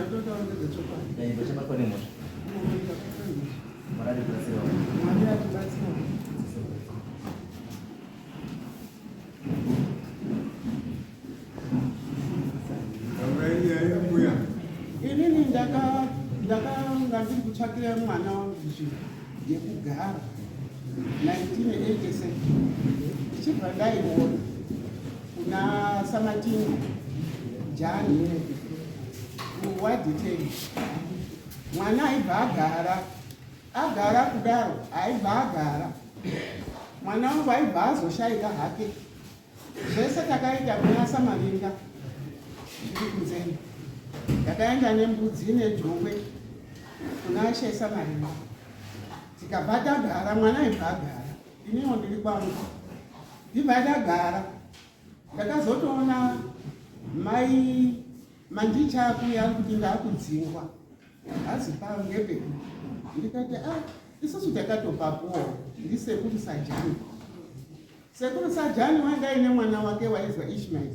Zvatotaura ndezvechokwadi. Vachabatwa nemhosva. Mwari atibatsirawo. Mwari atibatsirawo. Taurai mbuya. Inini ndakanga ndiri kutsvakira mwana wangu nzvimbo yekugara 1987 ndichibva ndaiona kuna Samatingo Jani kuwadhi 10. Mwana aibva agara agara kudaro aibva agara mwana wangu aibva azoshaika hake. Zvese takaita kuna Samaringa ndiri kunzeni, ndakaenda nembudzi nejongwe kuna She Samaringa, tikabva tagara. Mwana aibva agara, iniwo ndiri kwangu, ndibva tagara. Ndakazotoona mai Mandicha akuuya ari kuti ndaakudzingwa, hazi pano ngepedu. Ndikati ah, isusu takatopapuwa ndisekuru Sajani. Sekuru Sajani wanga aine mwana wake waizwa Ishmael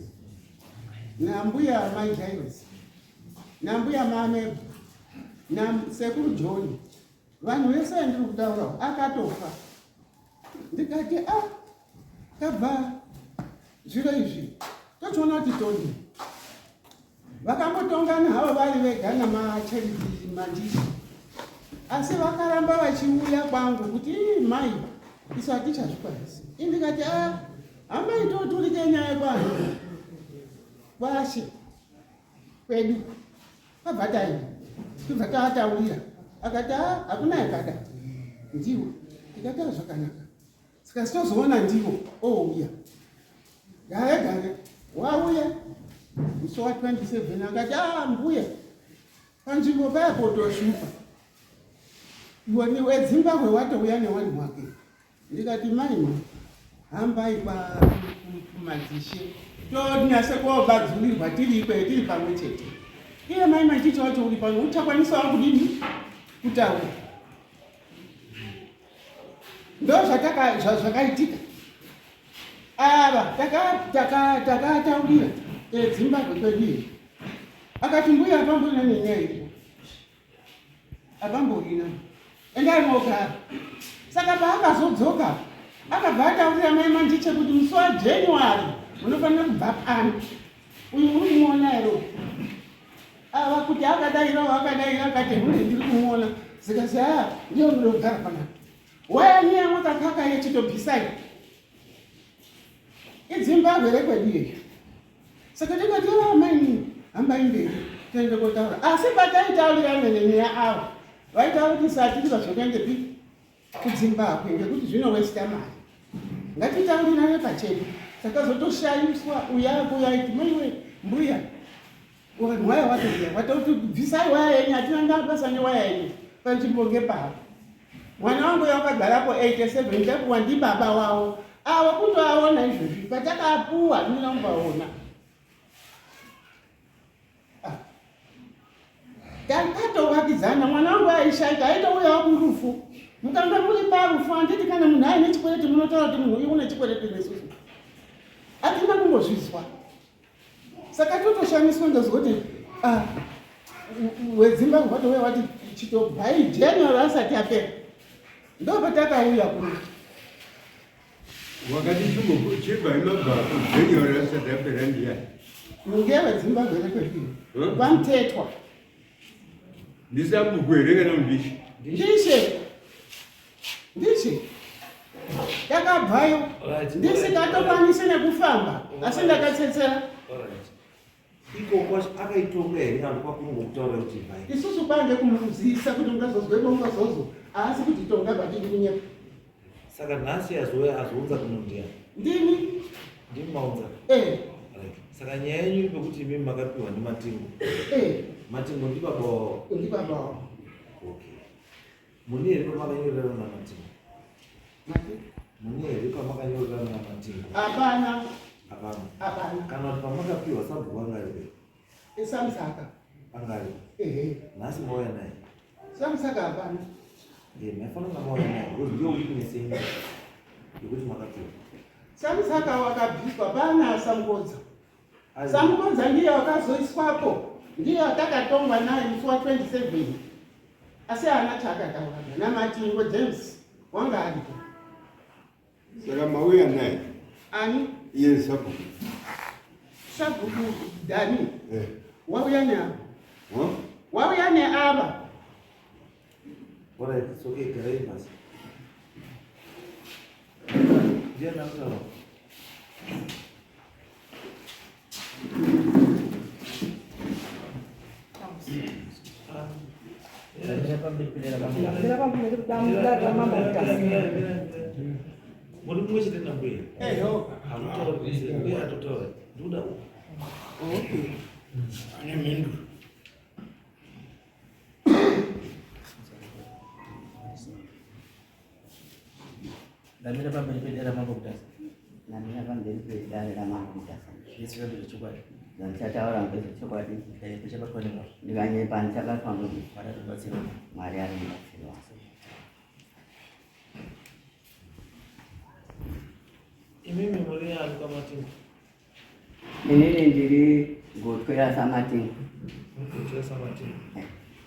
nambuya mai Jairos nambuya Mamebo nasekuru John, vanhu vese vandiri kutaura akatofa. Ndikati ah, tabva zviro izvi tochiona kuti todi. Vakambotongana havo vari vega namacheriti Mandishi, asi vakaramba vachiuya kwangu kuti mai isu hatichazvikwanisi. Indikati a hambai toturike nyaya kwangu kwashe kwedu. Abva taenda tobva taataurira, akati a hakuna yakada ndiwo. Tikati a zvakanaka. Saka sitozoona ndiwo ouya gare gare, wauya musi wa 27 akati a mbuya panzvimbo paya potoshupa iwe wedzimbahwe watouya newanhu wake. Ndikati maima hambai kumadzishe tonyase kobadzurirwa tiri ikweyo tiri pamwe chete. Iye mai Machichi wacho uri pano uchakwanisawo kudini kutaura? Ndo zvakaitika. Ava takataurira edzimbabwe kwedu iyi, akati mbuya apamborina nenyaya iyi, apamborina, endai mogara. Saka paakazodzoka akabva ataurira mai Mandiche kuti musi waJanuary munofanira kubva pano. Uyu muri kumuona here? Ava kuti akadairawo akadaira, akati hure ndiri kumuona. Zikasi aya ndiyo munoda kugara panapa, waya nyaya mwakakaka yechitobvisai idzimbabwe rekwedu iyo. Saka tikati amaini hambai mberi tiende kotaura. Asi pataitaurirana nenyaya avo vaitaura kuti satiri vazokuendepi kudzimbabwe ngekuti zvinowesta mari, ngatitaurirane pachedu. Saka zotoshayiswa uya kuya iti maiwe mbuya waya watouya watoti bvisai waya yenyu, hatina ndabasa newaya yenyu panzvimbo ngepavo. Mwana wangu wakagarapo 87 tapuwa ndibaba wavo avo, kutoaona izvozvi patakapuwa ndina kumbaona. Takatovakidzana, mwana wangu aishaika aitouyawo kurufu. Mukanga muri parufu, handiti kana munhu aine chikwereti munotaura kuti munhu uyu une chikwereti nesusu? Hatina kungozvizwa. Saka totoshamiswa, ndozwa kuti ah, wedzimba watouya wati chitobvai January asati apera. Ndopatakauya kuno. Wakati chibvai mabva January asati apera ndiyani? Ngewedzimbabwe rekwedu kwaMtetwa. Ndisabhuku here kana ndishe? Ndishe, ndishe. Takabvayo ndisingatokwanisi nekufamba, asi ndakatsetsera. Ikoko akaitonga here kana kwakunongokutaura kuti bvai? Isusu kwange kumuzisa kuti ungazozwe bongozozo, haasi kuti tonga batiri kunyepa. Saka nhasi azouya azounza kuno ndiani? Ndini. Ndimi maunza? Eh. Right. Saka nyaya yenyu iri pekuti imimi makapiwa ndiMatingo. Eh. Matingo ndibaba wavo? Ndibaba wavo. Okay. Mune here pamakanyorerana naMatingo? Mune here pamakanyorerana naMatingo? Hapana. Hapana. Hapana. Kana kuti pamakapiwa sabhuku anga aripo? Samusaka. Anga aripo. Ehe. Nhasi mauya naye? Samusaka hapana. Eh, maifanira kunga mauya naye because ndiyo witness yenyu yekuti makapiwa. Samusaka wakabviswa pana Samukodza. Samukodza ndiye wakazoiswapo. Ndiye watakatongwa naye musi wa 27 asi haana chaakataura naMatingo James wanga aripo. Saka mauya naye Ani? Iye sabhuku. Sabhuku Dani. Eh. Wauya neava. Huh? Wauya neava. Alright, it's okay, garai pasi. Ndiani akutaura? Muri mumwe chete nambuya? Eho. Hamutauri, mbuya atotaura. Ndikuda Okay. Ane mhinduro. Ndamira pamberi pedare raMambo Mutasa. Ndamira pamberi pedare raMambo Mutasa. Zvese ndezvechokwadi. Zvandichataura ndezvechokwadi. Ndikanyepa ndichabatwa nemhosva. Ndikanyepa ndichabatwa nemhosva. Mwari ari mubatsiri wangu. Mwari ari mubatsiri wangu. Imimi muri ani kwaMatingo? Inini ndiri gotwe raSamatingo. Gotwe raSamatingo.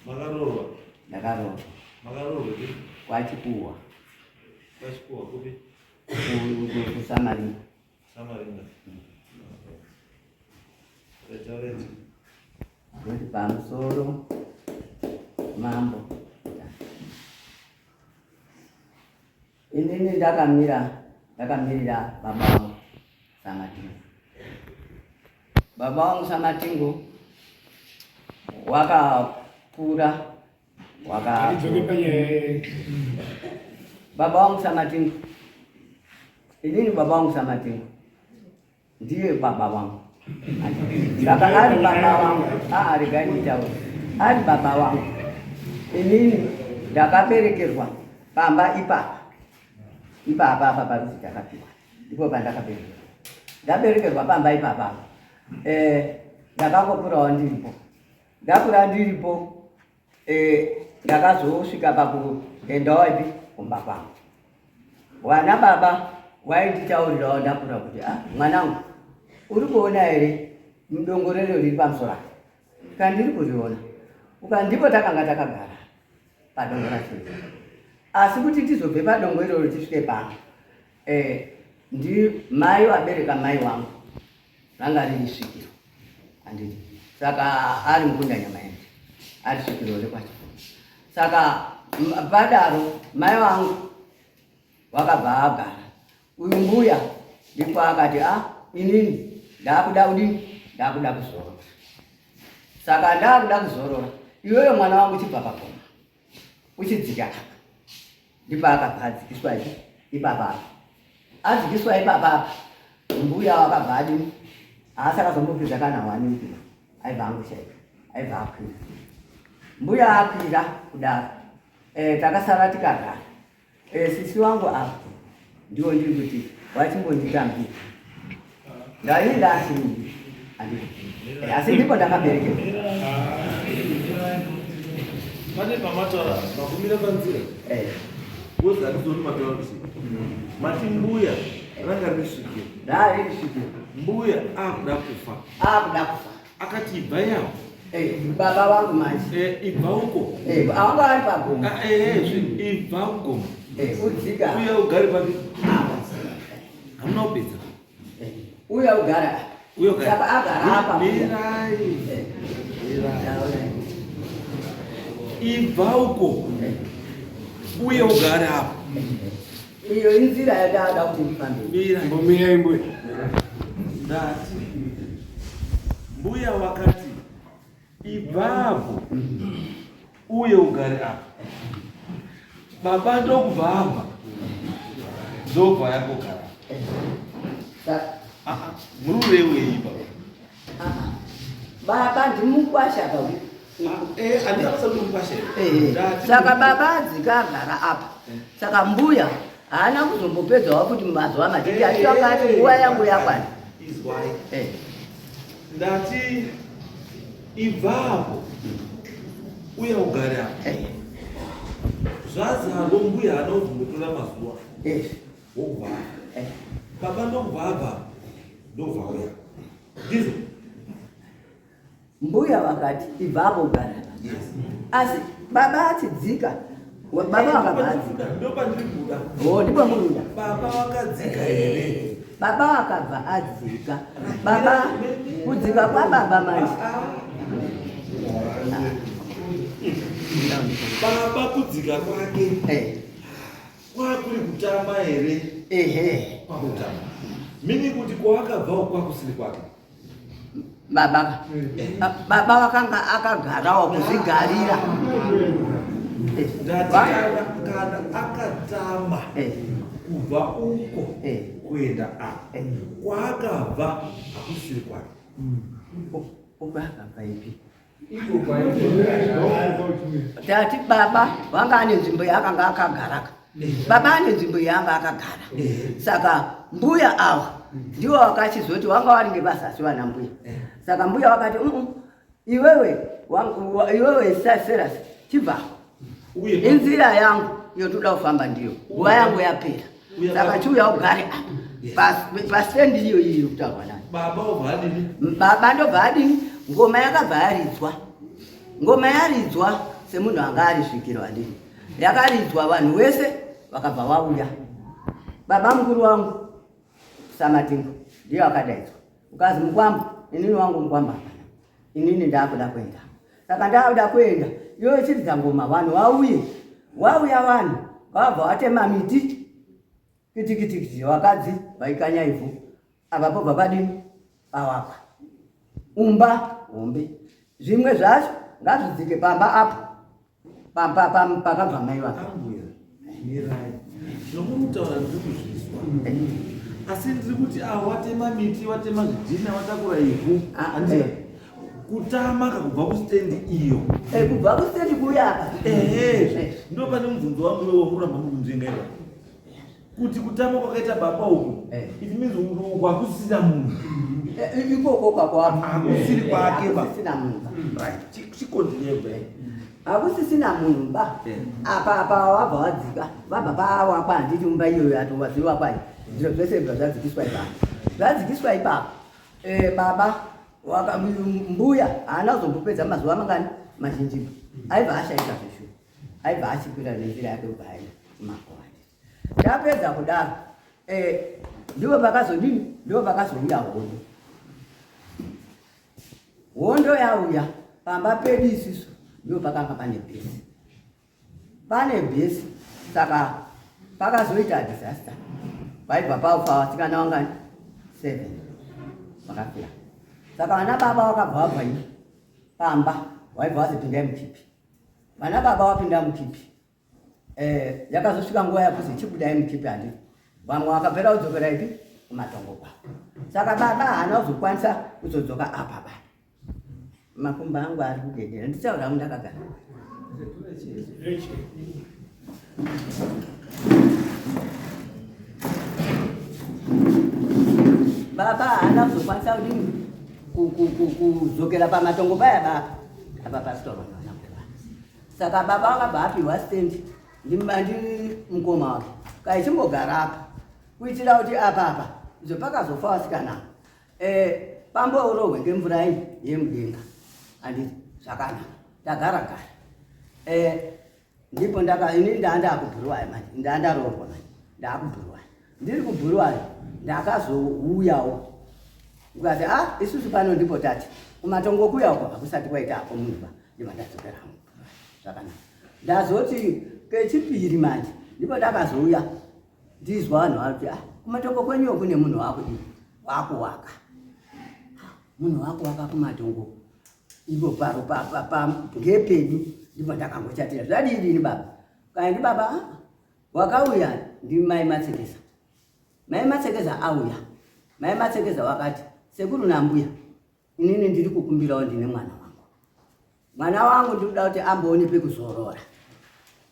Makaroorwa? Ndakaroorwa. Makaroorwa kupi? KwaChikuwa. KwaChikuwa kupi? KuSamaringa. Samaringa. Retaureti. Ndoti pamusoro mambo. Inini ndakamira ndakamirira baba vangu Samatingo. Baba vangu Samatingo wakakura waka baba vangu Samatingo. Inini baba vangu Samatingo ndiye baba vangu. Saka ari baba vangu, aa regai nditaure. Ari baba vangu. Inini ndakaberekerwa pamba ipapa. Ipapa apa paruzi takapiwa. Ndipo pandakaberekerwa. Ndaberekerwa pamba ipapa. Eh, ndakangokurawo ndiripo. Ndakura ndiripo. Eh, ndakazosvika pakuendawo ipi kumba kwangu. Wana baba wainditaurirawo ndakura kuti ah, mwanangu uri kuona here mudongorero riri pamusoro apa? Kandiri kuriona. Uka ndipo takanga takagara padongo racho iri. Asi kuti tizobve padongo iroro tisvike pano eh, ndi mai vabereka mai wangu ranga riri svikiro handiti saka ari mukunda nyama yende ari svikiro rekwacho saka padaro mai vangu wakabva agara uyu mbuya ndipo akati a ah, inini ndakuda kudini ndakuda kuzorora saka ndakuda kuzorora iwewe mwana wangu chibva pagoma uchidzika apa ndipo akabva adzikiswa ipi ipapa apa adzikiswa ipapa apa mbuya wakabva adini haasi akazombopedza kana wani wiki aibva angoshaika aibva akwira mbuya akwira kudaro e, takasara tikagara e, sisi wangu apa ndiwo ndiri kuti wachimbonditambira ndai ndasini eh, asi ndipo ndakaberekerwa pane pamataura makumira panzira eh. Because handizoni mataura kuti mati mbuya ranga riri svikiro. Rari svikiro. Mbuya akuda kufa. Akuda kufa. Akati ibva yawo. Eh, baba vangu manje. Eh, ibva uko. Eh, awanga ari pagomo. Ah, eh, eh, ibva uko. Eh, udzika. Uya ugare papi. Hamuna kupedza. Eh, uya ugara. Uya ugara. Saka agara apa. Mirai. Eh. Mirai. Ibva uko. Eh. Uye ugare apa. Iyo inzira yandada kuti ndifambe. Mirai. Mbuya mbuya. Ndati. Mbuya wakati ibvapo uye ugare apa. Baba ndokubva apa. Ndobva yangogara. Ah, ah, muri kurevei baba? Ah, baba ndimukwasha baba. Eh, eh, saka baba adzika agara apa saka mbuya haana kuzombopedzawo kuti mazuva mazhinji asi akati nguva yangu yakwana. Ndati ibvapo uya ugare apa. Zvazarwo mbuya haana kuzombotora mazuva wokubva apa. Baba ndokubva abva ndobva uya. Ndizvo. Mbuya vakati ibvapo ugara. Asi baba achidzika, baba vakabva adzika. Ndopandiri kuda. Oh, ndipo muri kuda. Baba vakadzika here? Baba vakabva adzika. Baba kudzika kwababa manje. Baba kudzika kwake kwakuri kutama here? Ehe. Kwakutama. Mini kuti kwaakabvawo kwakusiri kwake. Baba baba vakanga akagarawo kuzvigarira. Ndati kana akatama kubva uko kuenda apa, kwaakabva hakusiri kwake. Uko akabva ipi? Tati baba vanga ane nzvimbo yaakanga akagaraka. Baba ane nzvimbo yaanga akagara. Saka mbuya ava ndivo vakachizoti vanga vari ngepazasi vana mbuya. Saka mbuya vakati iwewe iwewe Serasi chibva. Inzira yangu yotoda kufamba ndiyo. Nguva yangu yapera. Saka chiuya ugare apa. Pastendi iyo iyo kutaurwa nayo. Baba obva adini? Baba ndobva adini? Ngoma yakabva yaridzwa. Ngoma yaridzwa semunhu anga ari svikiro handini. Yakaridzwa vanhu wese vakabva vauya. Baba mukuru wangu Samatingo ndiye akadaidzwa. Ukazi mukwamba, inini wangu mukwamba hapana. Inini ndakuda kuenda. Saka ndakuda kuenda, iwe chiridza ngoma vanhu vauye. Wauya vanhu vabva vatema miti. Kiti kiti kiti vakadzi vaikanya ivhu. Apa pobva padini? Pawakwa. Umba hombe. Zvimwe zvacho ngazvidzike pamba apo. Pamba pakabva mai vako. Ambuya, mirai. Zvomunutaura ndiri kuzvizwa. Asi ndiri kuti awo watema miti, watema zvidhina, watakura ivhu. Handiti? Kutama kakubva kustendi iyo. Kubva kustendi kuuya apa. Ehe. Ndo pane mubvunzo wangu iwo wakuramba mukunzvenga ipapo. Kuti kutama kwakaita baba uku, it means uku hakusisina munhu. Ikoko kwako hakusiri kwake ba. Hakusisina munhu. Right. Chikontinue bwe. Hakusisina munhu ba. Apa apa wabva wadzika. Vabva pawakwa handiti umba iyoyo yatowaziwa kwayo. Zviro zvese ibva zvadzikiswa ipapo. Zvadzikiswa ipapo. Baba waka mbuya haana kuzombopedza mazuva mangani mazhinji. Aibva ashaika zveshuwa. Aibva achikwira nenzira yake kubva aenda kumakowa. Tapedza kudaro ndipo pakazodini? Ndipo pakazouya hondo. Hondo yauya pamba pedu isusu ndipo pakanga pane bhesi. Pane bhesi saka pakazoita disaster. Paibva pafa vasikana vangani? 7 vakafira. Saka vana baba vakabva vabva ini pamba vaibva vazopinda mukipi. Vana baba vapinda mukipi. Yakazosvika nguva yekuzi chibudai mukipi handiti. Vamwe vakapera kudzokera ipi? Kumatongo kwavo. Saka baba haana kuzokwanisa kuzodzoka apa ba. Makumbo angu ari kugedera. Ndichaura hangu ndakagara. Baba haana kuzokwanisa kudini kudzokera pamatongo paya baba. Apa pasitorwa nevana kuti. Saka baba vakabva apiwa stendi ndi mukoma wake. Kaichimbogara apa kuitira kuti apa apa izvo pakazofa vasikana. Pamborohwe ngemvura iyi yemudenga. Handiti zvakanaka. Tagara gara. Ndipo ndaka ini ndaanda kubhuruwayo manje. Ndaanda roorwa manje. Ndaakubhuruwayo. Ndiri kubhuruwayo ndakazouyawo. Ndikati isusu pano ndipo tati kumatongo kuya uko hakusati kwaita apo munhu ba. Ndibva ndadzokera hangu. Zvakanaka. Ndazoti kechipiri manje ndipo ndakazouya ndizwa vanhu vari kuti kumatongo kwenyuwo kune munhu wakudii wakuwaka. Munhu wakuwaka kumatongo ipo paro ngepedu ndipo ndakangochatira zvadii dini baba. Kaindi baba wakauya ndi mai Matsekeza. Mai Matsekeza auya. Mai Matsekeza wakati sekuru nambuya inini ndiri kukumbirawo ndine mwana wangu. Mwana wangu ndinoda kuti amboone pekuzorora.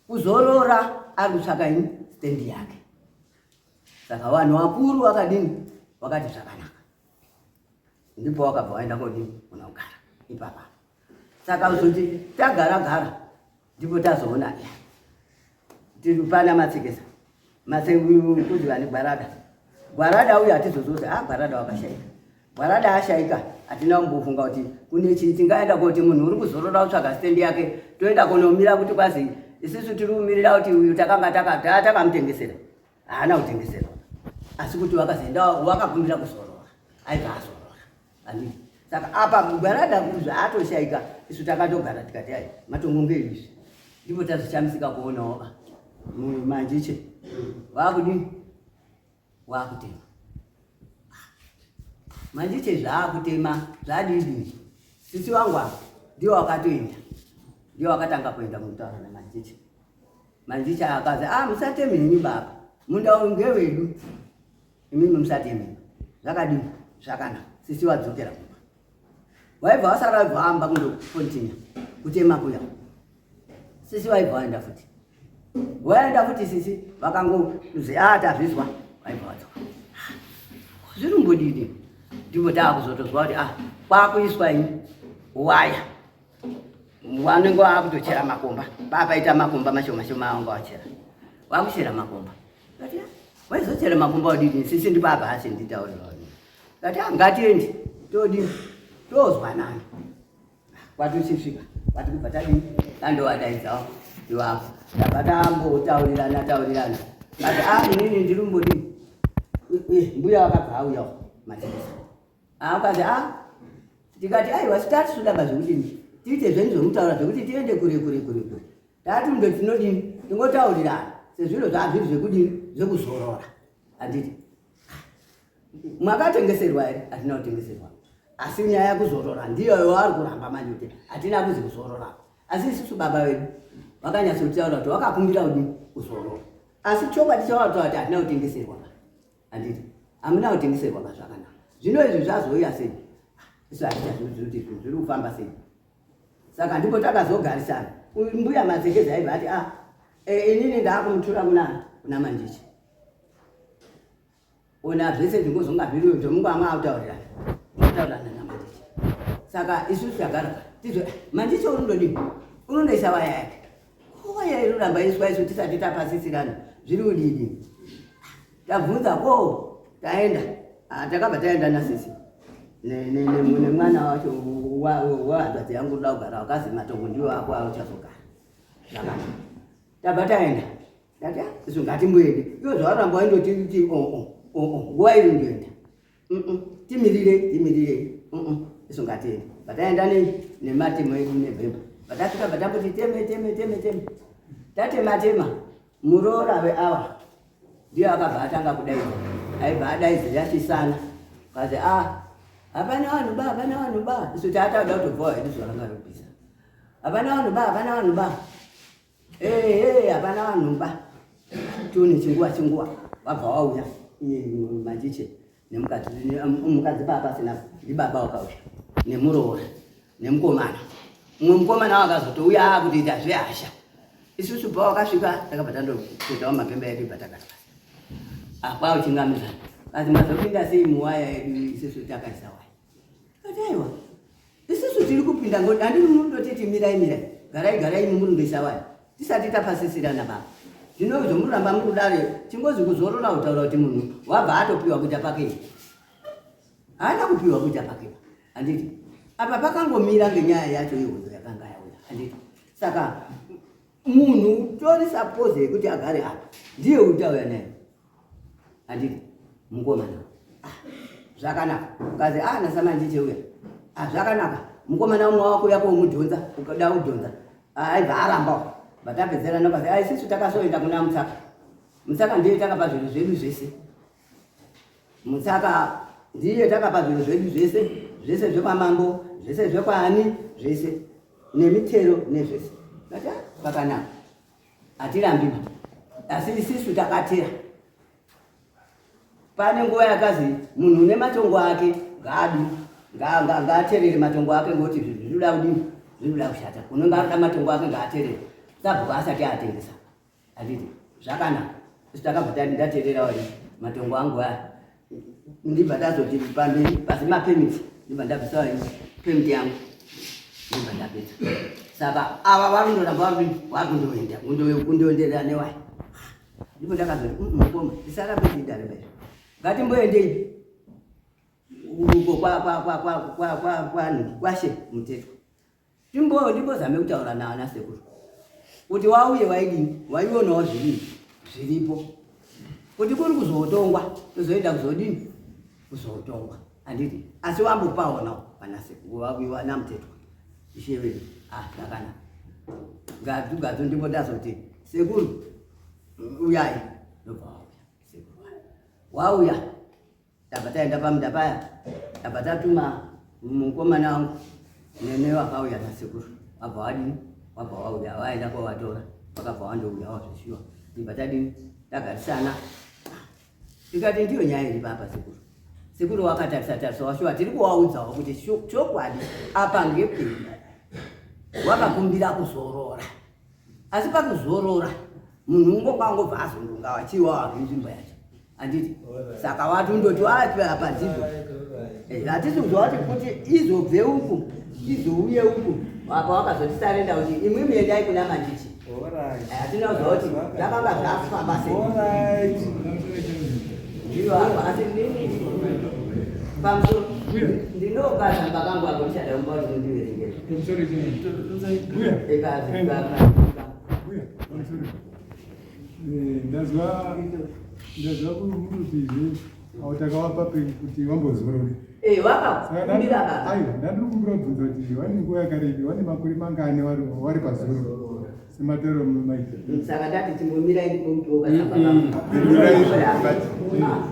Kuzorora ari kutsvaka ini stendi yake. Saka vanhu vakuru vakadini vakati zvakanaka. Ndipo wakabva waenda kodini unogara ipapa. Saka uzoti tagara gara ndipo tazoona tiri pana Matsekeza. Matsekeza kuzi vane Gwarada. Gwarada uyu hatizozoti Gwarada wakashaika. Gwarada ashaika. Hatina kumbofunga kuti kune chii tingaenda koti munhu uri kuzorora kutsvaga stendi yake, toenda kunomira kuti kwazi isusu tiri kumirira kuti uyu takanga takamutengesera. Haana kutengeserwa, asi kuti wakazoenda wakakumbira kuzorora, aibva azorora. Handiti saka apa mugwarada zvaatoshaika, isu takatogara tikati ai matongo ngeizvi, ndipo tazoshamisika kuonawo Manjiche wakudini, wakutema Manjiche zvaakutema zvadidi. Sisi wangu apa ndiwo wakatoenda, ndiwo wakatanga kuenda kutaura naManjiche. Manjiche akazi, ah, musateme henyu baba, munda uyu ngewedu, imimi musateme. Zvakadini? Zvakanaka. Sisi wadzokera kumba, waibva wasara waibva amba kundokontinya kutema kuya. Sisi waibva waenda futi, waenda futi. Sisi vakangozi, ah, tazvizwa, waibva wadzoka. Zvirimbodini? Ndipo taakuzotozwa kuti ah, kwakuiswa ini waya, vanenge vakutochera makomba. Papaita makomba mashoma shoma anga wachera, wakuchera makomba. Kati waizochera makomba odini? Sisi ndipo apa asi nditaurira kati ah, ngatiendi todini, tozwanana. Kwatochisvika kwati kubva tadini, tandovadaidzawo iwapo, tabva tambotaurirana taurirana. Kati ah, inini ndiri kumbodini. Mbuya wakabva auyawo Machekesa, akazi ah, tikati aiwa, sitati sodaba zvekudini, tiite zvenyu zvomutaura zvekuti tiende kure kure kure kure. Tati ndo tinodini, tingotaurirana sezviro zvazviri zvekudini, zvekuzorora. Handiti mwakatengeserwa here? Hatina kutengeserwa, asi nyaya yekuzorora ndiyo yavari kuramba manje kuti hatina kuzi kuzorora. Asi isusu baba vedu vakanyatsotitaura kuti wakakumbira kudini, kuzorora. Asi chokwadi chavataura kuti hatina kutengeserwa, handiti hamuna kutengeserwa pazvakanaka. Zvino izvi zvazouya sei? Isu hatichazivi kuti zvinhu zviri kufamba sei. Saka ndipo takazogarisana. Mbuya Matsekeza aibva ati ah, inini ndaakumutura kuna Manjichi, ona zvese zvingozonga zviri zvomunga maakutaurirana, mutaurirana naManjichi. Saka isusu tagara tizwe Manjichi uri ndodini, unondoisa waya yake, waya iri kuramba iswa, isu tisati tapasisirana zviri kudidi. Tabvunza ko taenda. Ah, takabva taenda nasisi nemwana wacho wehanzvadzi yangu unoda kugara, wakazi matongo ndiwo ako auchazogara zvakanaka. Tabva taenda, tati ah, isu ngatimboende. Iwo zvavaramba waindoti oo oo, nguva iri ndoenda, timirire timirire, isu ngatiende. Bataenda nematemo edu nebhemba. Batasvika batamboti teme teme teme teme, tatema tema. Muroora weawa ndiye akabva atanga kudaidza, aibva adaidzira chisana kazi ah, hapana vanhu ba, hapana vanhu ba. Isu taatauda kutobvawo hedu, zuva ranga ropisa. Hapana vanhu ba, hapana vanhu ba, ehe, hapana vanhu ba. Tuni chinguva chinguva wabva wauya Manjiche nemukadzi. Mukadzi paa pasina, ndibaba wakauya nemuroora nemukomana. Mumwe mukomana wakazotouya akutoita zvehasha. Isusu pa wakasvika takabva tandokuitawo mapemba edu, bva takati akwauchingamidzana kazi, mazopinda sei muwaya yedu isusu takaisa waya? Kati aiwa, isusu tiri kupinda ngoti handiri mundotiti mirai mirai, garai garai, imi murindoisa waya tisati tapasisirana baba. Zvino zvomuramba muri kudare chingozi kuzorora, kutaura kuti munhu wabva atopiwa kuita pake, haana kupiwa kuita pake. Handiti apa pakangomira ngenyaya yacho yehondo yakanga yauya, handiti? Saka munhu tori suppose yekuti agare apa ndiye utauya naye, handiti mukomana? Ah, zvakanaka. Kazi ah, nasaManjiche uya, ah, zvakanaka. Mukomana umwe wakuuya komudhonza, ukada kudhonza aibva arambawo. Vatapedzerana kazi ah, isusu takasoenda kuna Mutsaka. Mutsaka ndiye takapa zvinhu zvedu zvese, Mutsaka ndiye takapa zvinhu zvedu zvese zvese, zvekwamambo zvese, zvekwaani zvese, nemitero nezvese. Kati ah, pakanaka, hatirambiba, asi isisu takatera. Pane nguva yakazi munhu une matongo ake ngaadi ngaaterere matongo ake, ngokuti zvinhu zvinoda kudini, zvinoda kushata. Unonge arikuda matongo ake ngaaterere sabhuku asati atengesa, handiti? Zvakanaka. Isu takabva tati ndatererawo matongo angu aya, ndibva tazoti pamberi pasi mapemiti, ndibva ndabvisawo pemiti yangu, ndibva ndapedza. Saka ava varundoramba vakundoenda kundoenderera newaya. Ndipo ndakazoti, mukoma, tisarambe tiidare baizvo, ngatimboendei. Uko kwashe Mutetwa. Timbo ndimbozame kutaura naana sekuru kuti wauye waidini, waionawo zvirini zviripo, kuti kuri kuzotongwa, tozoenda kuzodini, kuzotongwa, handiti? Asi wambopaonawo pana sekuru vana Mutetwa, ishe vedu. Ah, zvakanaka. Gadzu gadzu ndipo ndazoti sekuru uyai, ndobva wauya sekuru. Wauya, tabva taenda pamunda paya, tabva tatuma mukomana wangu nene, wakauya nasekuru. Wabva wadini, wabva wauya, waenda kovatora, wakabva wandouya wazvishuwa. Ndibva tadini, tagarisana, tikati ndiyo nyaya iri papa sekuru. Sekuru wakatarisa tarisa, washuwa tiri kuwaudzawo kuti chokwadi apa ngepedu. Wakakumbira kuzorora, asi pakuzorora munhu ungokwangobva azondonga wachiwa nzvimbo yacho, handiti? Saka watundoti wati apa ndizvo. Hatisi kuzwa kuti izobve uku izouye uku. Apa wakazotisarenda kuti imwimwi endai kuna Mandichi. Hatina kuzwa kuti zvakanga zvafamba sei. Ndiyo apa, asi ndini pamusoro ndinokazamba kangu ako, ndichada kumba kuti mundiverengere. Mbuya. Ekazi. Mbuya, pamusoro. Ndazwa kurutizve awo takavapa kuti vambozorore. Wakakumbira baba. Aiwa, ndandiri kumbira kubvunza kuti vane nguva yakarebe, vane makore mangani vari pazororo sematero mumaita? Saka ndati timbomirai ndimbomupiwo kazamba kangu. Pindurai izvo.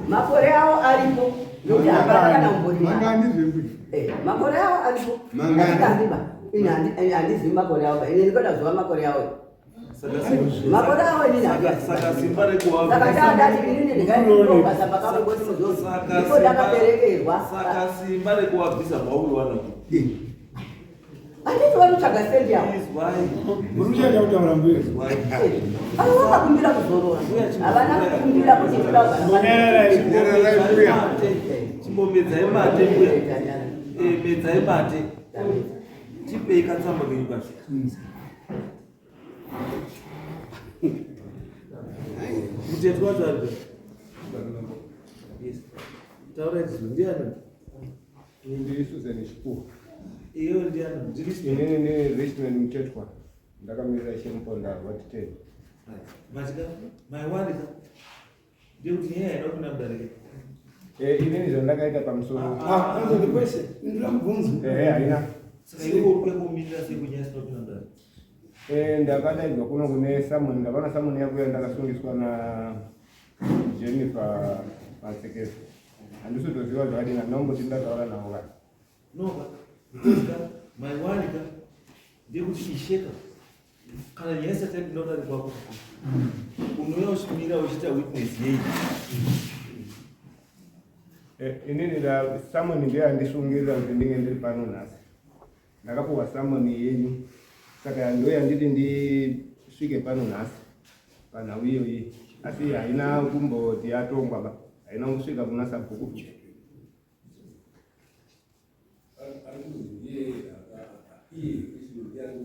Makore avo aripo, nokuti hapana kana kumborima. Mangani zvembuya? Makore avo aripo. Mangani? Atikandiba ini handizivi makore avo ba, ini ndikoda zuva makore avo, makore avo inini handiazivi. Saka simba rekuwa Saka chandati inini ndingaindokazamba kangu kuti muzozi ndipo ndakaberekerwa. Saka simba rekuwabvisa mauri wanako? Handiti vanotsvaga sendi yavo? Izwai. Muri kuchaita kutaura, mbuya. Izwai. Asi vakakumbira kuzorora, havana kukumbira kuti toda kugara. Nyararai, mbuya. Chimbomedzai mate, mbuya. Medzai mate, tipei katsamba kenyu kacho. Mutetwa wacho aripo? Yes, taurai tizvo, ndiani? Ndiri Susan Chikuwa. Iyo ndiani? Ndiri Inini ni Richmond Mutetwa, ndakamirira Chemuponda ward 10. But ka maiwanika ndekuti nyaya haina kupinda mudarike. Inini zvandakaita pamusoro. Ah, Answer the question. Ndira mubvunzo. Ehe, haina. Saka iwe uri kuya kumirira sei kunyaya isina kupinda mudarike? Ndakadaidzwa kuno kune summon, ndakaona summon yakuya, ndakasungiswa na Jennifer Matsekesa. Handisi kutoziva zvakadini, handina kumboti ndataura navo kana. No ka, because ka maiwanika ndekuti isheka kana nyaya isati yapinda kudare kwako, unouya uchimira uchiita witness yei? Inini summon ndiyo yandisungirira kuti ndinge ndiri pano nhasi. Ndakapuwa summon yenyu, saka ndo yanditi ndisvike pano nhasi panhau iyoyi, asi haina kumboti yatongwa ba, haina kusvika kuna sabhuku futi. Ari kunzi ndiye iye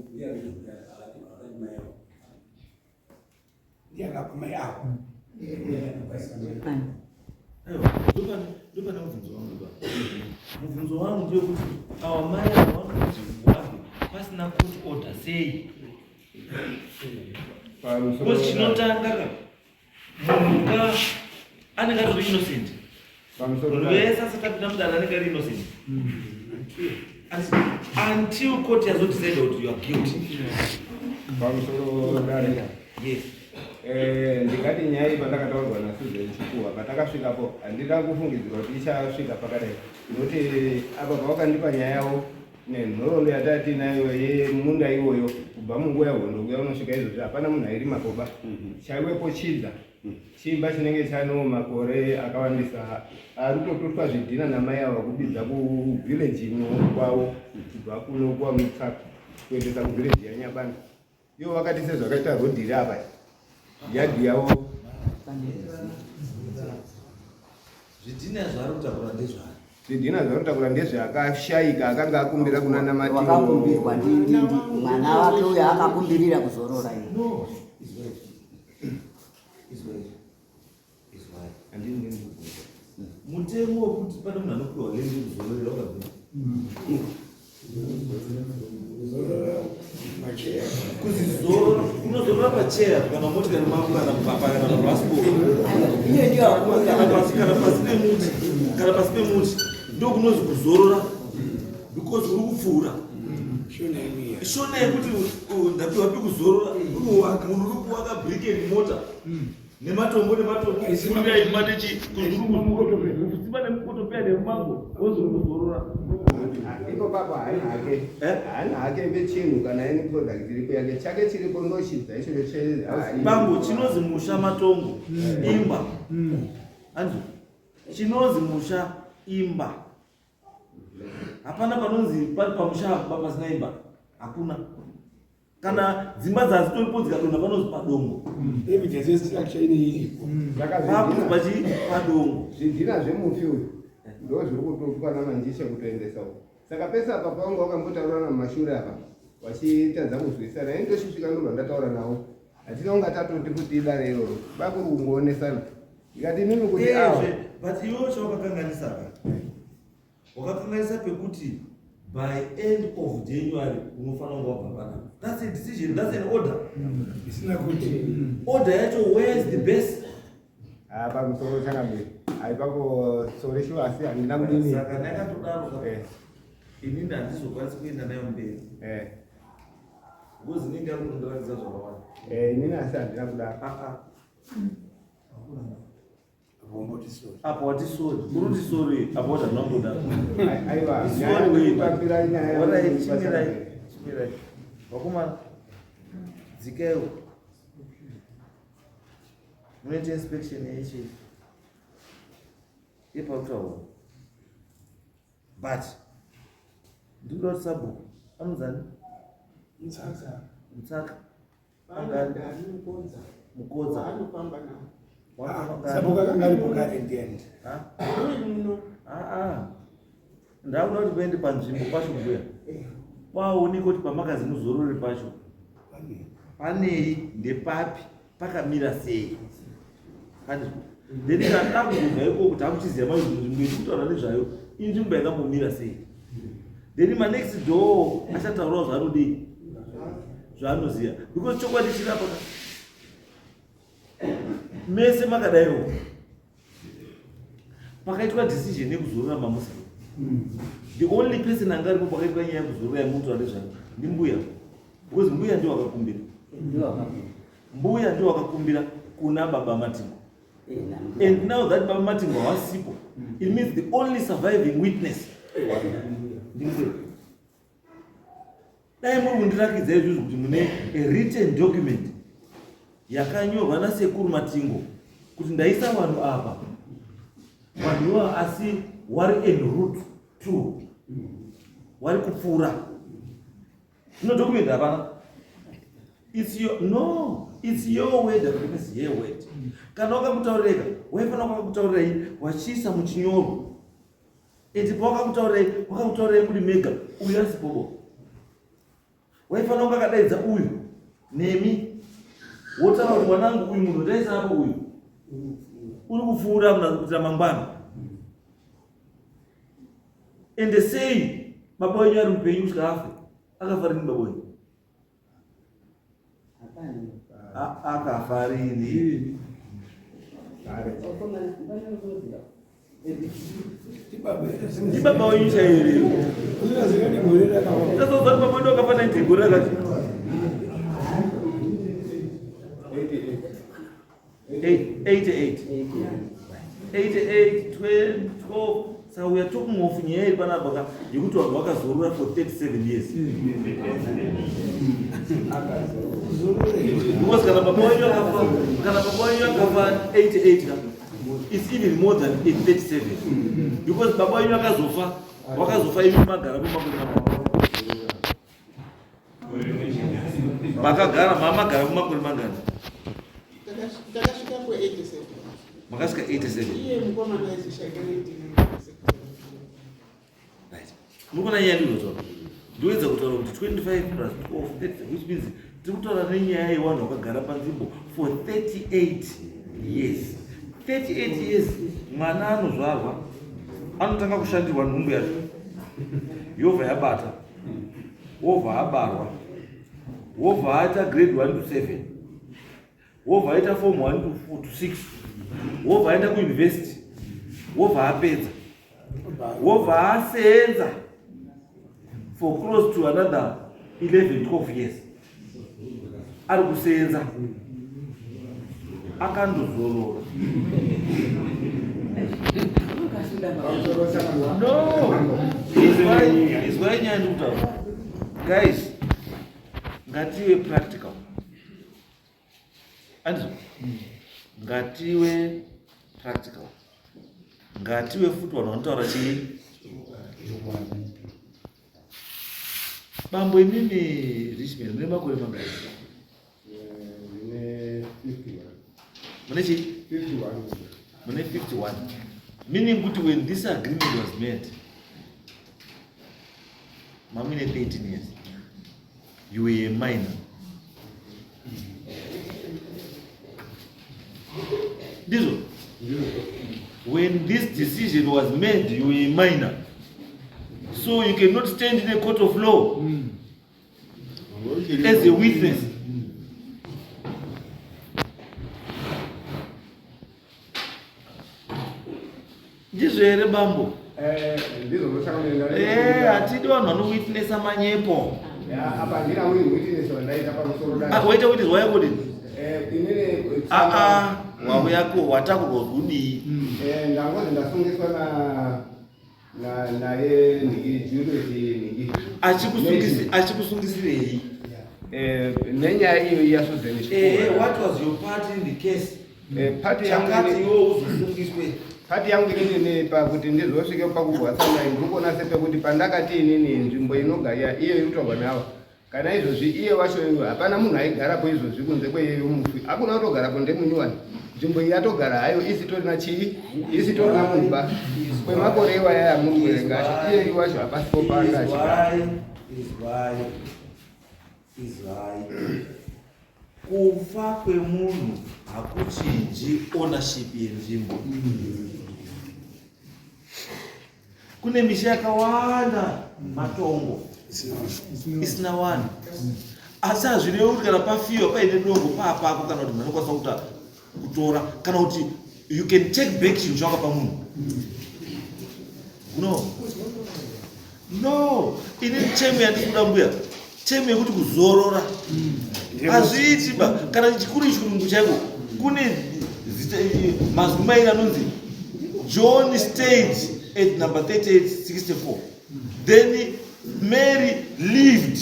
ndiye akati mai avo. Ndiye akapa mai avo. Aiwa, ndopane mubvunzo wangu ba. Mubvunzo wangu ndeyekuti awa mai ava vanokunzi wabve pasina court order sei? Pamusoro. Because chinotanga ka, munhu ka anenge atori innocent. Pamusoro. Munhu wese asati apinda mudare anenge ari innocent until court yazodecide kuti you are guilty. Pamusoro, dare. Yes. Ndingati nyaya iyi pandakataurwa naSusan Chikuwa patakasvikapo, handina kufungidzira kuti ichasvika pakadai, nokuti apa pavakandipa nyaya yavo nenhoroondo yatatiinayo yemunda iwoyo kubva munguva yehondo kuya unosvika izvozvi, hapana munhu airima koba. Chaiwepo chidza chimba chinenge chano makore akawandisa, ari kutototwa zvidhina namai ava kubidza kuvhileji ino kwavo, kubva kuno kwaMutsaka kuendesa kuvhileji yaNyabanda. Ivo vakati sezvakaita rodhi iri apa, yadhi yavo. Zvidhina zvaari kutakura ndezvaari? Zvidhina zvaanotakura ndezveakashayika akanga akumbira kuna Namatiro. Wakakumbirwa mwana wake uyo akakumbirira kuzorora iyo. No, izwai, izwai, izwai, handini ndinobvunza. Mutemo wekuti pane munhu anopiwa land yekuzororera wakabvira. Kuzi zorora, unozorora pacheya kana motikari mako kana papa kana pabhasikoro. Kana pasi kana pasi pemuti, kana pasi pemuti ndokunozi kuzorora because uri kupfuura. Shona yekuti ndapiwa pekuzorora, munhu uri kuwaka brick and mortar. Nematombo nematombo kufundira imba nechi kutsima nemukotopeya nemumango wozorora. Ipo papo haana hake. Eh? Haana hake vechinhu kana any product iripo yake. Chake chiripo ndochidza ichocho che house. Bambo chinozi musha matongo imba. Anzi chinozi musha imba. Hapana panonzi pari pamusha apa pasina imba. Hakuna. Kana dzimba dzazitoripo dzikadonha panonzi padongo. Evidence yestructure ine iripo. Saka Pakunzi zvidhina pachi padongo. zvidhina zvemufi uyu ndo zviri kutotwa namanjishe kutoendesa uko. Saka pese apa pavanga vakambotaurana mumashure apa vachitadza kuzwisana ini ndosvisvika ndobva ndataura navo. Hatina kunga tatoti kuti idare iroro bakuri kungoonesana. Ndikati inini kuti awa Ezve, but iwewe chawakakanganisa ka. Wakakanganisa pekuti by end of January unofanira kunge wabva panapa. That's a decision, that's an order. Isina kuti Order yacho where is the best? Ah, pamusoro changamire. Haipako sore shuwa asi handina kudini. Saka ndakatodaro ka. Inini handizokwanisi kuenda nayo mberi. Because inenge yakunondiratidza zvakawanda. Inini asi handina kudaro. Ah ah. Apo sorry. Apo wati sorry. Uri kuti sorry apo wati handina kudaro. Aiwa, Sorry nyaya wei. yekupapira nyaya Alright, yekupasa chimirai. mberi. Chimirai. Vakomana. Dzikaiwo. Munoita inspection yechi. Yeparutauro. But ndikuda kuti sabhuku anonzani? Mutsaka. Mutsaka. Angari Mukodza. Mukodza. Anofamba nawo. Sabhuku akanga aripo kare ndiani? Ha? Uri muno. Ah ah. Ndakuda kuti kuende panzvimbo pacho mbuya. Paoneke kuti pamakazi muzorore pacho. Panei ndepapi pakamira sei? Handizvo. Then kana takuzobva ikoko takuchiziva manje kuti nzvimbo iri kutaura nezvayo inzvimbo yakambomira sei. Then manext door achataurawo zvaanodii zvaanoziva because chokwadi chiri apa ka. Mese makadaiwo pakaitwa decision yekuzorora mamusa. The only person anga aripo pakaitwa nyaya yekuzorora yamutaura nezvayo ndimbuya because mbuya ndiwo akakumbira. Mbuya ndiwo akakumbira kuna baba Matingo. And now that baba Matingo havasipo, it means the only surviving witness ndimbuya. Dai muri kundirakidza izvozvo kuti mune a written document yakanyorwa nasekuru Matingo kuti ndaisa vanhu apa, vanhu ivava asi wari en route to wari kupfuura. No document hapana. It's your, no, it's your word against her word. Kana wakakutaurira waifanira wakakutaurirai wachiisa muchinyorwa. Eti pawakakutaurirai wakakutaurirai muri mega uyu asipobo. Waifanira kunge akadaidza uyu nemi wotaura kuti mwanangu uyu munhu ndaisa apo uyu uri kupfuura muna kuitira mangwana. Ende sei baba wenyu ari mupenyu kusvika afe? Akafa rini baba wenyu? Akafa rini? Ndibaba wenyu chaiye here? Tazoziva kuti baba wedu akafa 19 gore rakati 88. 88, 12, 12. So we are talking of nyaya iri panapa ka yekuti vanhu vakazorora for 37 years. Because kana baba wenyu akafa, kana baba wenyu akafa 88 ka, it's even more than 37. Because baba wenyu akazofa, wakazofa imi magara mumakore mangani? Makagara, mamagara mumakore mangani? Takasvika ku 87. Makasvika 87. Iye mukomana aizoshaika 1996. Right. Muri kuona nyaya ndinotaura. Ndoedza kutaura kuti 25 plus 12, 30, which means tiri kutaura nenyaya yevanhu vakagara panzvimbo for 38 years. 38 years. Mwana anozvarwa anotanga kushandirwa nhumbu yacho yobva yabata, wobva abarwa, wobva aita grade 1 to 7, wobva aita form 1 to 4 to 6, wobva aenda kuuniversity, wobva apedza, wobva aseenza for close to another 11 12 years ari kuseenza akandozorora. No, izwai nyaya ndikutaura guys, ngative practical andizvo, ngative practical, ngative futi vanhu vanotaura chii. Bambo imimi Richmond mune makore mangani? Ndine 51. Mune chii? 51. Mune 51, meaning kuti when this agreement was made mamune 13 years, you were a minor. Ndizvo? When this decision was made you were a minor, so you cannot stand in a court of law as a witness. Ndizvo here bambo? Ndizvo. Hatidi vanhu vanowitnessa manyepo. Apa handina witness wandaita pamusoro. Ah, waita witness waya kudini? Inini Aa, wauyako watakurwa kudii? Ndangozi ndasungiswa naye nhingi Juliet nhingi. Achikusungisirei? Nenyaya iyo yaSusan. What was your part in the case? Part yangu chakati iwo uzosungiswe. Part yangu inini pakuti ndizosvike pakugwatsana, ndiri kuona sepekuti pandakati inini nzvimbo inogaya iyo iri kutorwa navo kana izvozvi, iye wacho hapana munhu aigarapo izvozvi kunze kweiyeyo mufi, hakuna kutogarapo, ndemunyuwani. Nzvimbo iyi yatogara hayo isitorina chii, isitorina mumba kwemakore iwaya amuri kuverenga acho, iye wacho hapasipo paanga achigara. Izwai, izwai, izwai, kufa kwemunhu hakuchinji ownership yenzvimbo. Kune misha yakawanda matongo isina vanhu, asi hazvirevi kuti kana pafiwa paine dongo paapako, kana kuti munhu anokwanisa kuta kutora, kana kuti you can take back chinhu chawakapa munhu. No, no, ini term yandiri kuda mbuya, term yekuti kuzorora hazviiti ba. Kana chikuru chirungu chaiko, kune mazwi mairi anonzi John stayed at number 3864, then Mary lived.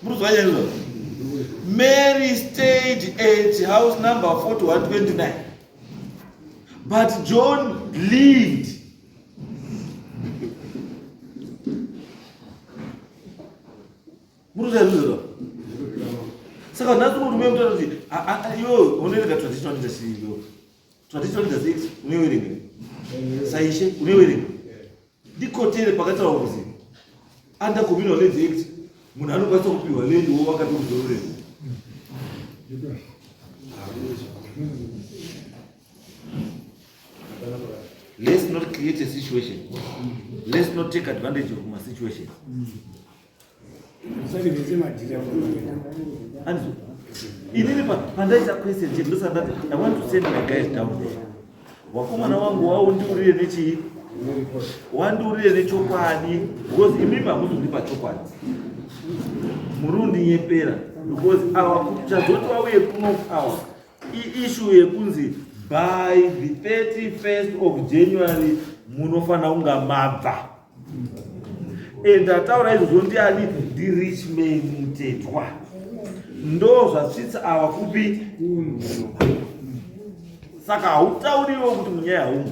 Murikuzwa? Mary stayed at house number 4129, but John lived. Murikuzwa? Saka nhasi murume mutaura kuti iwe unoerenga traditional leadership, iwe traditional leaders act unoiverenga saishe, unoiverenga ndikotere pakataura kuti under Communal Lands Act munhu anokwanisa kupiwa land wo wakati kuzororera. Let's not create a situation, let's not take advantage of my situation. Usarivise madhiri. Andizvo inini pandaisa question chedu, ndosaka ndati I want to send my guys down there. Wakomana wangu waundiurire nechii, wandiurire nechokwadi, because imimi hamuzi kundipa chokwadi, muri kundinyepera, because awa chazoti wauye kuno awa iissue yekunzi by the 31st of January munofanira kunga mabva. And ataura izvozvo ndiani? NdiRichman Mutetwa. Ndo zvasvitsa awa kupi. Saka hautauriwo kuti munyaya haumo,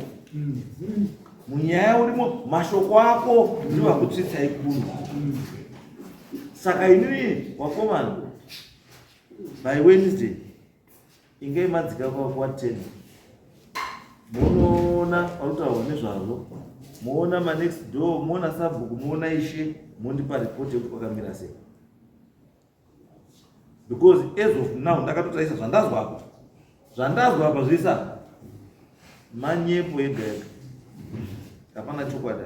munyaya urimo, mashoko ako ndiwo akutsvitsai kuno. Saka inini wakomana, by Wednesday inge madzika kwa 10, munoona varikutaurwa nezvazvo, moona manext door, moona sabhuku, moona ishe, mondipa ripoti yekuti kwakamira sei, because as of now ndakatotarisa zvandazwako. Zvandazwa apa zvese apa manyepo ega ega, hapana chokwadi.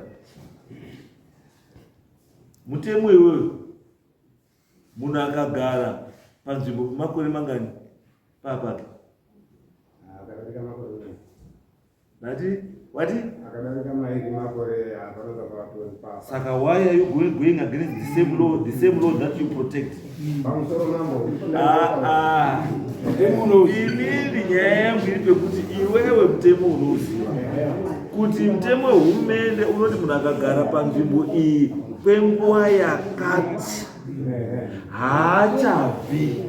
Mutemo iwewe, munhu akagara panzvimbo pemakore mangani paapake? Akadarika makore. Ndati wati Akadarika mairi makore apanonga patori papa. Saka why are you going against the same law that you protect? Pamusoro, mambo. Ah, ah. Inini nyaya yangu iri pekuti iwewe mutemo unouziva kuti mutemo wehurumende unoti munhu akagara panzvimbo iyi kwenguva yakati haachabvi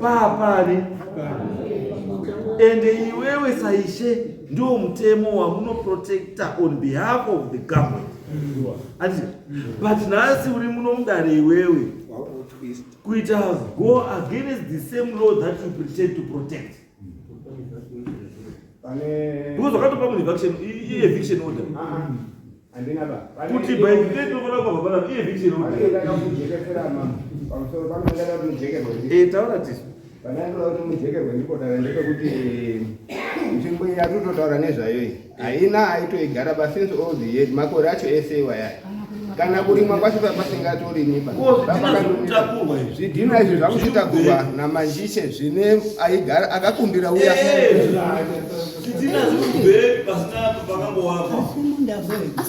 paapani. Ende iwewe saishe ndiwo mutemo wamunoprotecta on behalf of the government, anditi? But nhasi uri muno mudare iwewe kuita go against the same law that you pretend to protect. Pane Because wakatopa munhu eviction order. Ah, ah. Handina ba. Kuti by the day tinofanira kubva panapa, i-eviction Pane order. ndaka kujekesera, mambo. Pamusoro pano ndada kuti mujekerwe. Taura tisu. Pandandoda kuti mujekerwe ndipo dara ndepekuti nzvimbo iyi yatinototaura nezvayo iyi haina aitoigara ba since all the years, makore acho ese iwaya, kana kurimwa kwacho pasingatorimi ba. Ko zvidhina zviri kutakurwa izvi? Zvidhina izvi zvakuchitakurwa namanjishe zvine aigara akakumbira uya. Zvidhina zviri kubve pasina pakangowakwa.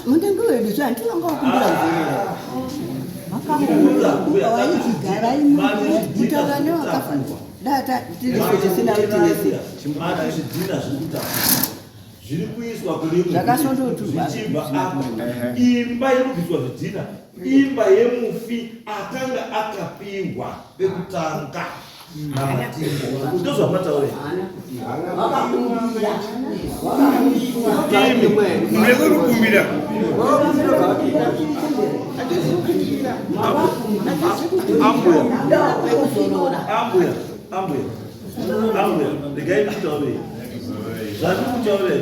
Munda ngewedu zve, handinonga wakumbira mvura. Makamuka waichigara mutaura newakafa data tirisu tisina witness. Mati zvidhina zviri kutakurwa zviri kuiswa kune Zvakasondoturwa. zvichibva apa. Imba iri kubviswa zvidhina, imba yemufi akanga akapiwa pekutanga namatimbo, ndozvamataura. Wakakumbira. Nekurukumbira. Ambuya. Ndawekuzorora. Ambuya, ambuya, ambuya, regai ndikutaurei zvandiri kutaurei.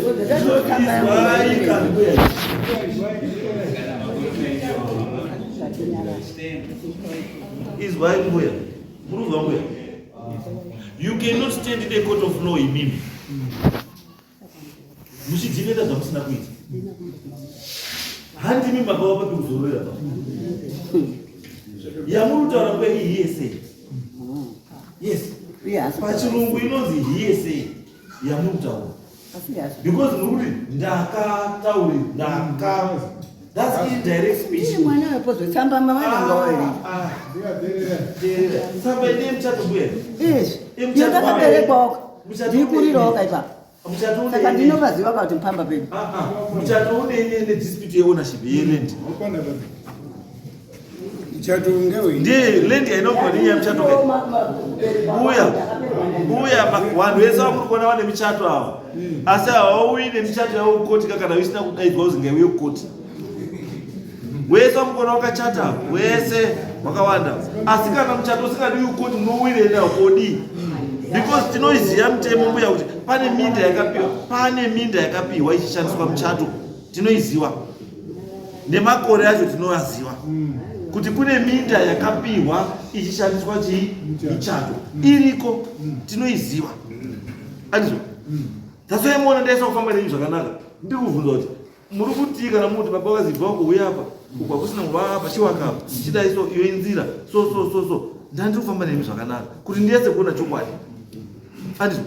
Izwai kambuya. Izwai mbuya, muri kuzwa mbuya? You cannot stand in a court of law imimi muchidefenda zvamusina kuita. Handimi makavapa pekuzororera pa yamuri kutaura mbuya iyi hearsay. Yes, pachirungu inonzi hearsay yamuri kutaura, because muri kuti ndakatauri ndaka, that's indirect speech. Iye mwana wepozotsamba mavananga wairi. Ah, teerera. Tsamba ine muchato, mbuya. Izvi iyo ndakaberekwawo, ndikurirawo kaipapo. Muchato Saka ndinovaziva kuti pamba pedu. Ah, ah. Muchato une nedispute yeownership yeland. Muchato ngewei? Ndiye land yainobva nenyaya yemuchato kai. Uya uya, vanhu vese vamuri kuona vane michato ava, asi havauyi nemichato yavo kukoti ka kana isina kudaidzwa kuzi ngaiuye kukoti. Wese wamukuona wakachata wese wakawanda, asi kana muchato usingadiwi kukoti, munowirei nawo kodii? Because tinoiziva mutemo, mbuya, kuti pane minda yakapiwa, pane minda yakapiwa ichishandiswa muchato. Tinoiziva nemakore acho, tinoaziva kuti kune minda yakapiwa ichishandiswa chii, michato iriko, tinoiziva, andizvo? That's why muona ndaisa kufamba nenyu zvakanaka. Ndiri kubvunza kuti muri kutii kana muti baba wakazibva kuuya apa uku hakusina kuva apa chiwaka apa chidai, so iyo inzira, so so so so ndandiri kufamba nemi zvakanaka kuti ndiyese kuona chokwadi, andizvo?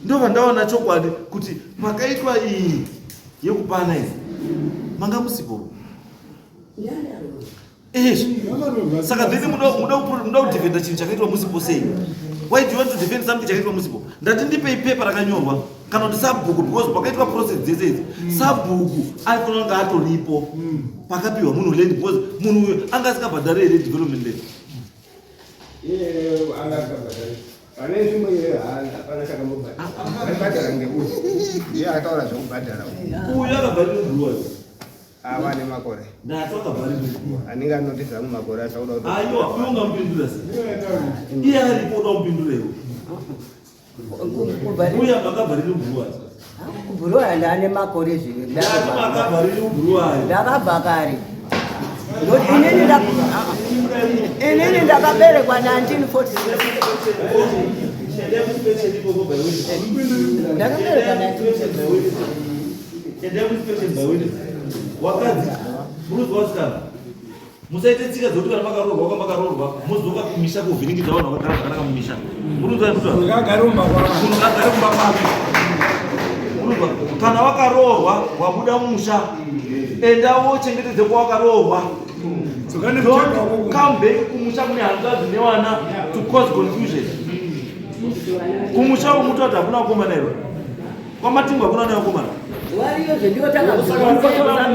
Ndobva ndaona chokwadi kuti pakaitwa iyi yekupana iyi manga musipo izvi. Saka then muda kudefenda chinhu chakaitwa musipo sei? Why do you want to defend something chakaitwa musipo? Ndati ndipei pepa rakanyorwa kana kuti sabhuku, because pakaitwa process dzese idzi sabhuku aifanira kunge atoripo pakapiwa munhu land, because munhu uyu anga asingabhadhari here development land? Iye anga asingabhadhari pane nzvimbo iyoyo, hapana chakambobhadhara. Aibhadhara ngeuyu, ndiye akataura zvekubhadhara. Uyu akabharira bhuruwa. Ava nemakore. Ndati akabharira. Anenge anotisa mumakore achakuda kuti Aiwa, uyo ungamupindura sei iye aripo? Uda kumupindura iwe? Uya makabharira bhuruwa. Kubhuruwa ndane makore zviri. Ndati makabharira bhuruwayo. Ndakabva kare. Ndoti inini ndakaberekwa 1946. Endai kuinspection ikoko by Wednesday. Ndakabereka Endai kuinspection by Wednesday. Endai kuinspection by Wednesday. Wakadzi, muruzi wasikana. Musaite tsika dzekuti kana makaroorwa kwa makaroorwa mozodzoka kumisha kovhiringidza vanhu vakagara zvakanaka mumisha. Muruzi wasikana. Ngagare kumba kwavo. Munhu ngagare kumba kwake. Munhu kana wakaroorwa wabuda musha enda wochengetedze kwawakaroorwa. Dzoka nemucheka Don't wako. come back kumusha kune hanzvadzi newana to cause confusion. Kumusha umuti kuti hakuna vakomana here? KwaMatingwa hakuna nevakomana. Wariyo zvendiwo takazviona.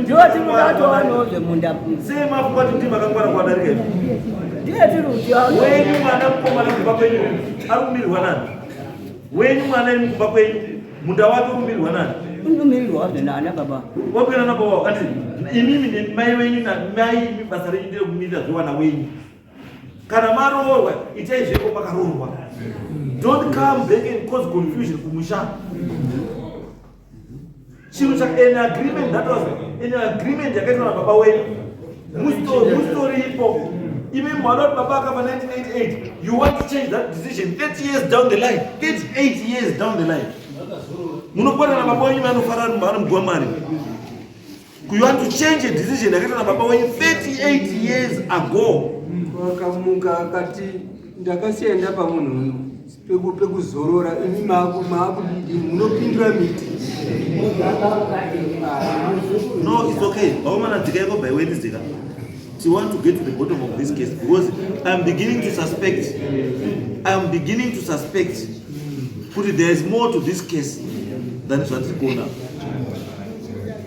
Ndiwo tinokatowanawo zvemunda. Sei mafunga kuti ndimi makangwara kuwadarika izvi? Ndiye tiri kuti Wenyu mwana mukomana kumba kwenyu ari kumirirwa nani? Wenyu mwana imi kumba kwenyu munda wake uri kumirirwa nani? unomirirwa zvenana baba. Wakuenda nababa wako ati imimi nemai wenyu namai imi basa renyu nderekumirira zvewana wenyu. Kana maroorwa itai zveko makaroorwa. Don't come back and cause confusion kumusha. Chinhu cha an agreement that was an agreement yakaitwa nababa wenyu mustoripo. Imi mwana kuti baba akafa 1988, you want to change that decision 30 years down the line, 38 years down the line. Munokwana nababa wenyu vanofara vari muguva mari. You want to change a decision yakaitwa nababa wenyu 38 years ago. Wakamuka akati ndakasiya ndapa munhu pekuzorora, imi maakudidi munopindura miti. No, it's okay. Vakomana dzikaiko by Wednesday ka. We want to get to the bottom of this case because I'm beginning to suspect kuti there is more to this case than zvatiri kuona.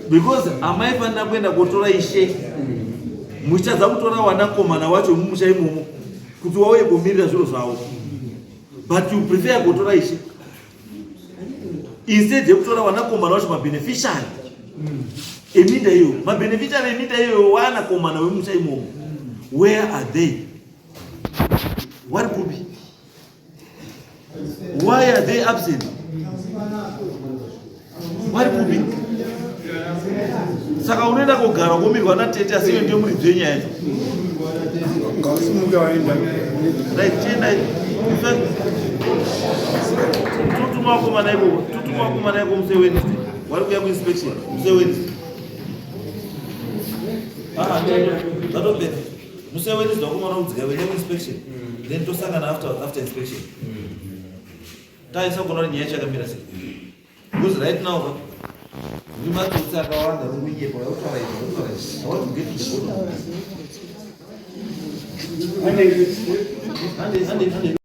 Because amaifanira kuenda kotora ishe muchitadza kutora wanakomana wacho mumusha imomo kuti wauye komirira zviro zvavo, but you prefer kutora ishe instead yekutora wanakomana wacho, mabeneficiary eminda iyoyo. Mabeneficiary eminda iyoyo wanakomana wemusha imomo, where are they? Wari kupi? Why are they absent? Wari kupi? Saka unoenda kogara komirwa natete, asi iyo ndiyo muridzi wenyaya yacho. Ngausimuke waenda. Right, chiendai. In fact, tutuma vakomana ikoko, tutuma vakomana ikoko musi weWednesday. Wari kuuya kuinspection musi weWednesday. Ah, zvatopera. Musi weWednesday vakomana kudzika vende kuinspection, then tosangana after inspection, taisa kuona kuti nyaya yachakamira sei, because right now ka ndi matsotsi akawanda ari kunyepa, kutaura izvi, kutaura izvi. I want to get to the bottom of this. Hande, hande, hande.